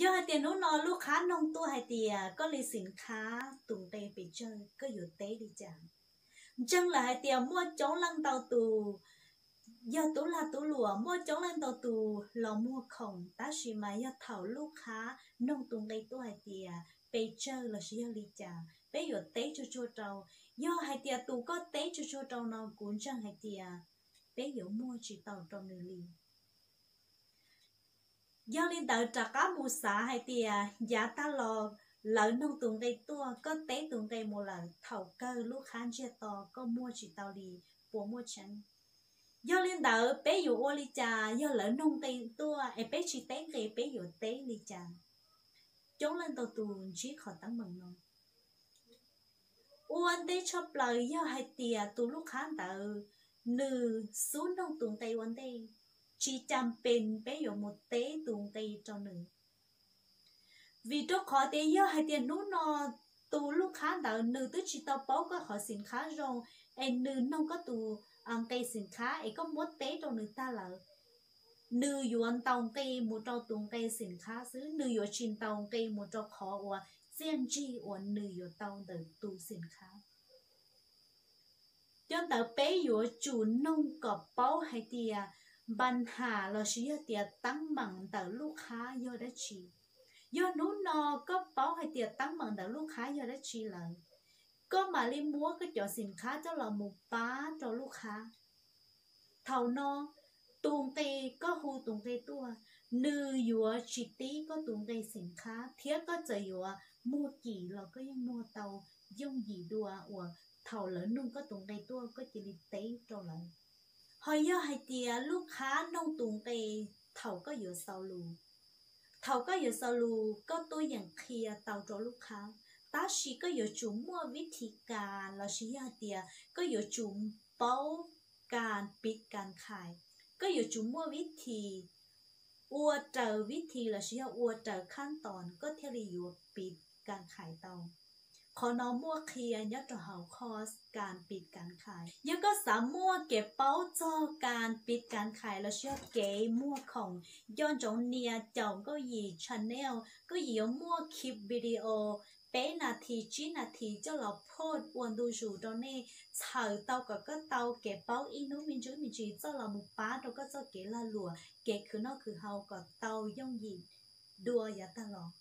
Yog hais tias hnub no lub qhab noog tuaj hais tias koj li xim khab tus nqe pes tsawg, koj yuav teb li cas? Ntseeg lawm hais tias muaj coob leej ntau tus, yog tub lag tub luam, muaj coob leej ntau tus los muag khoom, tab sis mas yog thaum lub qhab noog tus nqe tuaj hais tias pes tsawg lossis yog li cas, peb yuav teb tsuag tsuag rau. Yog hais tias tus koj teb tsuag tsuag rau no kuv ntseeg hais tias peb yuav muag tsis tau rau nws li. Yog li ntawd rov qab mus xav hais tias yav tag los lawv noog tus nqe tuaj, koj teb tus nqe mus lawm, thaum kawg lub qhab ntsiag to koj muag tsis tau li, puas muaj tseeb? Yog li ntawd peb yuav ua li cas yog lawv noog nqe tuaj es peb tsis teb nqe, peb yuav teb li cas? Coob leej ntau tus ntsib qhov teeb meem no. Ua ntej tshaj plaws yog hais tias tus lub qhab ntawd nws xub noog tus nqe ua ntej, tsis cas pes peb yuav mus teb tus nqe rau nws. Vim rau qhov tias yog hais tias hnub no tus lub qhab ntawd nws twb tsis tau paub koj qhov xim khab zoo, es nws noog koj tus nqe xim khab es koj muab teb rau nws tag lawm, nws yuav ntaus nqi mus rau tus nqe xim khab xwb, nws yuav tsis ntaus nqi mus rau qhov uas txiaj ntsig uas nws yuav tau ntawm tus xim khab. Cov ntawd peb yuav tsum noog kom paub hais tias npa nham lossis yog tias teeb meem ntawm lub qhab yog dab tsi. Yog hnub no koj paub hais tias teeb meem ntawm lub qhab yog dab tsi lawm, koj mam li muab koj cov xim khab coj los mus pab rau lub qhab. Thaum no tus nqe koj hu tus nqe tuaj, nws yuav tsis tib koj tus nqe xim khab thiab koj txawm yuav muag kim los koj yeej muag tau yooj yim dua uas thaum lawv noog koj tus nqe tuaj koj cia li teb rau lawv. Ho yog hais tias lub qhab noog tus nqe thaum koj yuav xaus lus, thaum koj yuav xaus lus koj tuaj yeem qhia tau rau lub qhab, tab sis koj yuav tsum muaj vib thi kas lossis yog hais tias koj yuav tsum paub kas piv kas khais, koj yuav tsum muaj vib thi ua raws vib thi lossis yog ua raws khab toos koj thiaj li yuav piv kas khais tau. Qhov no muaj qhia nyob rau hauv course kas piv kas khais. Yog koj xav muaj kev paub txog kas piv kas khais lossis yog kev muag khoom nco ntsoov nias caum nkauj yim channel, nkauj yim yuav muaj clip video peb nas this tsib nas this coj los post ua ntu zus rau nej, txhawm tau kom koj tau kev paub ib hnub me ntsis me ntsis coj los mus pab rau koj txoj kev lag luam, kev khwv noj khwv haus kom tau yooj yim dua yav tag los.